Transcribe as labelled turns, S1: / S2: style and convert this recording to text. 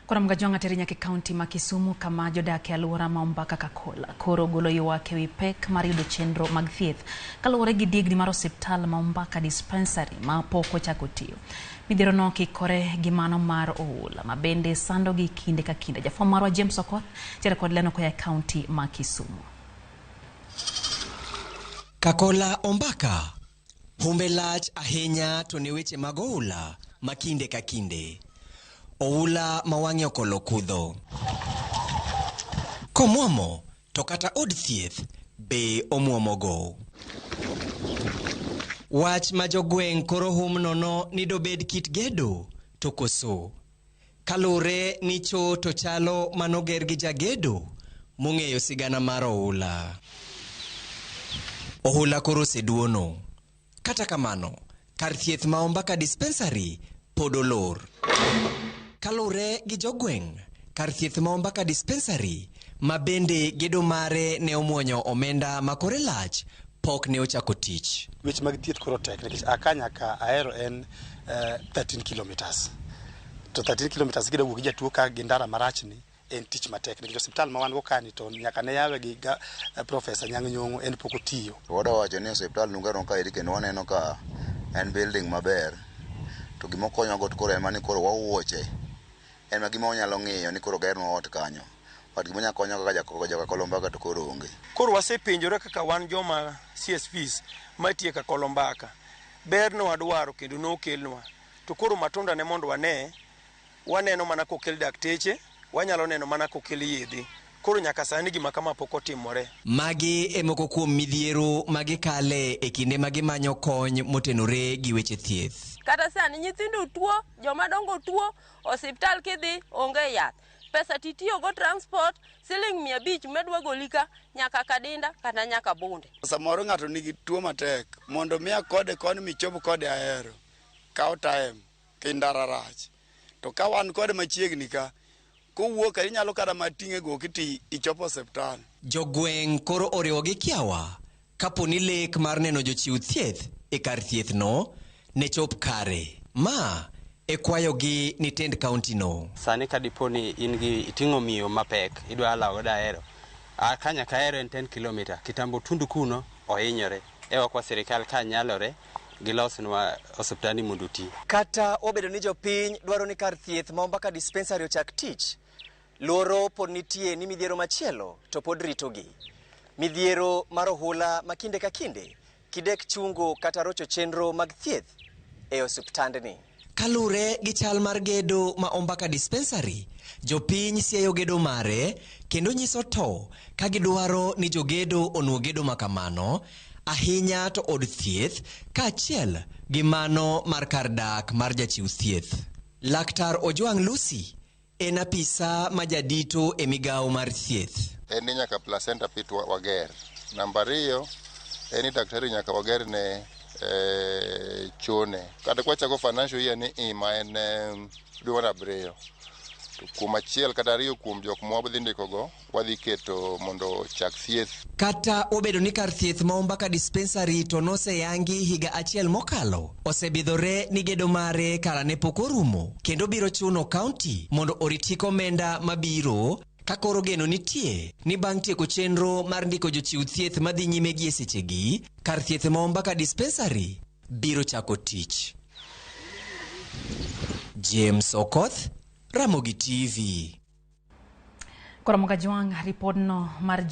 S1: Koro Mgajwang' ateri nyaka e kaunti ma Kisumu kama jodak e alwora ma Ombaka Kakola koro golo ywak ewi pek mar yudo chenro mag thieth kaluwore gi digni mar osiptal ma Ombaka Dispensary ma pok ochako tiyo. Midhiero no kikore gi mano mar oula ma bende sandogi kinde ka kinde. Jafwambo marwa James Okoth tiere kod leno koa e kaunti ma Kisumu.
S2: Kakola Ombaka humbe lach ahinya to ne weche mag oula ma kinde ka kinde. Oula ma wang'e okolo kudho. Komwomo to kata od thieth be omwomogo. Wach ma jogweng' koro hum nono ni dobed kit gedo to koso. Kalure ni cho to chalo manoger gi jagedo mong'eyo sigana mar oula. Ohula koro oseduono. Kata kamano, kar thieth ma Ombaka Dispensary pod olor. Kalure gi jogweng', kar thieth ma Ombaka Dispensary ma bende gedo mare ne omuonyo omenda ma kore lach pok ne ochako tich.
S3: Weche mag thieth koro tek nikech aka nyaka Ahero en 13 kilometers. To 13 kilometers kidwa wuok gi jatuo ka gi ndara marach ni en tich matek nikech osiptal ma wan go kani to nyaka ne yawe gi Professor Anyang' Nyong'o en pok otiyo.
S4: Wadwa wacho ni osiptal nugero kaeri kendo waneno ka en building maber to gima okonyowa go to koro en mana ni koro wawuoche en ma gima wanyalo ng'iyo ni koro gernwa ot kanyo but gima onyalo konyowa kaka joka Kolombaka to koro onge.
S5: Koro wasepenjore kaka wan joma CSVs matiyo ka Kolombaka, ber ne wadwaro kendo nokelnwa to koro matunda ne mondo wane, waneno mana kokel dakteche, wanyalo neno mana kokel yedhe. Koro nyaka sani gima kama pok otimore.
S2: Magi e moko kuom midhiero ma gikale e kinde ma gimanyo kony motenore gi weche thieth.
S6: Kata sani nyithindo tuo, joma dongo tuo, osiptal kidhi onge yath. Pesa titiyogo transport siling 500 medwa goli ka nyaka Kadinda kata nyaka Bunde.
S7: Samoro ng'ato nigi tuo matek, mondo miya kode koni michop kode Ahero, kawo time, kindara rach. To ka wan kode machiegni ka, kowuok ka inyalo kata mana ting'e goki ti ichopo osiptal.
S2: Jogweng' koro oriwo gi kiawa kapo ni lek mar neno jochiw thieth e kar thieth no ne chop kare. Ma e kwayogi ni tend kaunti no.
S8: Sani ka dipo ni in gi iting'o miyo mapek idwa lawo godo Ahero, ka nyaka Ahero en 10 kilometer, kitambo tundu kuno ohinyore. Ewa kwa sirikal ka nyalore gilosnwa osiptandni mondo oti.
S2: Kata obedo ni jopiny dwaro ni kar thieth ma Ombaka Dispensary ochak tich, luoro pod nitie ni midhiero machielo to pod ritogi. Midhiero mar ohula ma kinde ka kinde kidek chungo kata rocho chenro mag thieth e osiptandni. Kalure gi chal mar gedo ma Ombaka Dispensary, jopiny siayo gedo mare kendo nyiso to ka gidwaro ni jogedo onuo gedo makamano, ahinya to od thieth kaachiel gi mano mar kar dak mar jachiw thieth. Laktar Ojwang' Lucy en apisa ma jadito e migawo mar thieth.
S9: En ni nyaka placenta pit wager. Namba ariyo en ni daktari nyaka wager ne chone. Kata kwachako financial year ni ma en dwe mar abiriyo. To kuom achiel kata ariyo kuom jok mwadhi ndiko go wadhi keto mondo ochak thieth.
S2: Kata obedo ni kar thieth ma Ombaka Dispensary to noseyangi higa achiel mokalo, osebidhore ni gedo mare kara ne pok orumo kendo biro chuno kaunti mondo orit hik omenda mabiro ka koro geno nitie ni bang' tieko chenro mar ndiko jochiw thieth madhi nyime gi e sechegi, kar thieth ma Ombaka Dispensary biro chako tich. James Okoth, Ramogi TV.
S1: Koro Mgajwang' ripodno mar